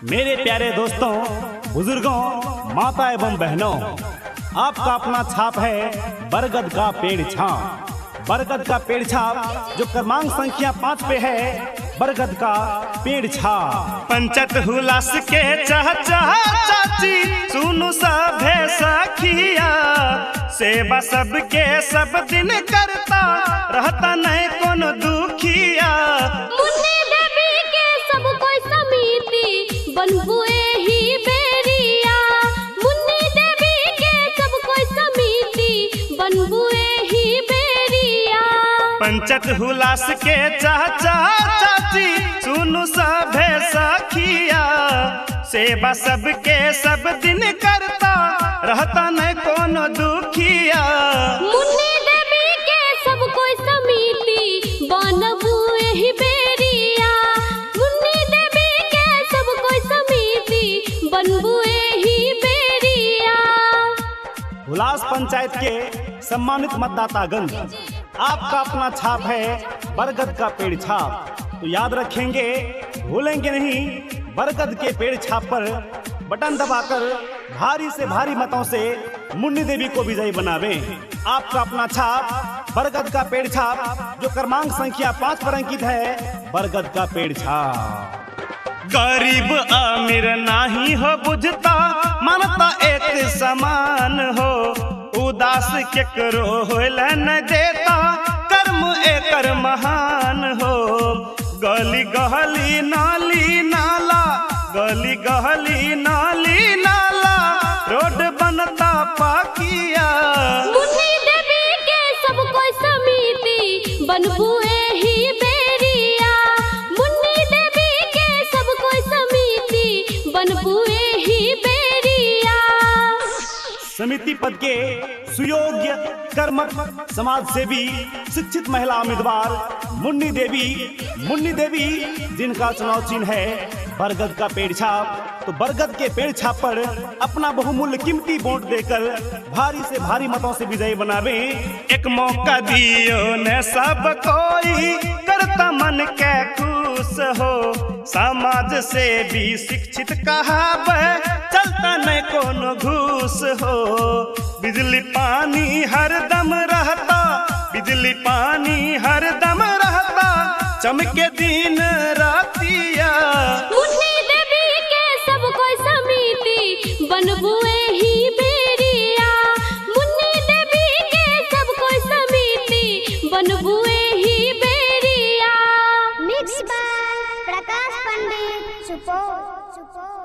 मेरे प्यारे दोस्तों, बुजुर्गों, माता एवं बहनों, आपका अपना छाप है बरगद का पेड़ छाप। बरगद का पेड़ छाप जो क्रमांक संख्या 5 पे है, बरगद का पेड़ छाप। पंचत हुलास के चाचा चाची सुनु सभे सखिया, सेवा सबके सब दिन करता रहता नहीं कोनो दुखिया। मुन्नी देवी के सब कोई समिति बनबू एही बेरिया। मुन्नी देवी के सब कोई समिति बनबू एही बेरिया। पंचत हुलास के चाचा चाची सुनु सभे सखिया, सेवा सबके सब दिन करता रहता नहीं कोनो दुखिया। मुन्नी देवी के सब कोई समिति बनबू एही बेरिया। मुन्नी देवी के सब कोई समिति बनबू एही बेरिया। हुलास पंचायत के सम्मानित मतदातागण, आपका अपना छाप है बरगद का पेड़ छाप। तो याद रखेंगे, भूलेंगे नहीं, बरगद के पेड़ छाप पर बटन दबाकर भारी से भारी मतों से मुन्नी देवी को विजयी बनावें। आपका अपना छाप बरगद का पेड़ छाप जो क्रमांक संख्या 5 पर अंकित है, बरगद का पेड़ छाप। गरीब अमीर नहीं हो बुझता, मानता एक समान हो, उदास केकरो होइल न देता, कर्म एकर महान हो। गली गहली नाली नाला, गली गहली नाली नाला, रोड बनता पाकिया। मुन्नी देवी के सब कोई समिति बनबू एही बेरिया। मुन्नी देवी के सब कोई समिति बनबू एही बेरिया। समिति पद के सुयोग्य कर्मठ समाज सेवी शिक्षित महिला उम्मीदवार मुन्नी देवी, मुन्नी देवी जिनका चुनाव चिन्ह है बरगद का पेड़ छाप। तो बरगद के पेड़ छाप पर अपना बहुमूल्य कीमती वोट देकर भारी से भारी मतों से विजयी बनावे। एक मौका दियो ने सब कोई करता मन के खुश हो, समाज से भी शिक्षित कहावे चलता नहीं कोनो घूस हो। बिजली पानी हरदम रहता, बिजली पानी हरदम रहता, चमके दिन रातिया। मुन्नी देवी के सब कोई समिति बनबू एही बेरिया। मुन्नी देवी के सब कोई समिति बनबू एही बेरिया। Mix by Prakash Pandit, Supaul.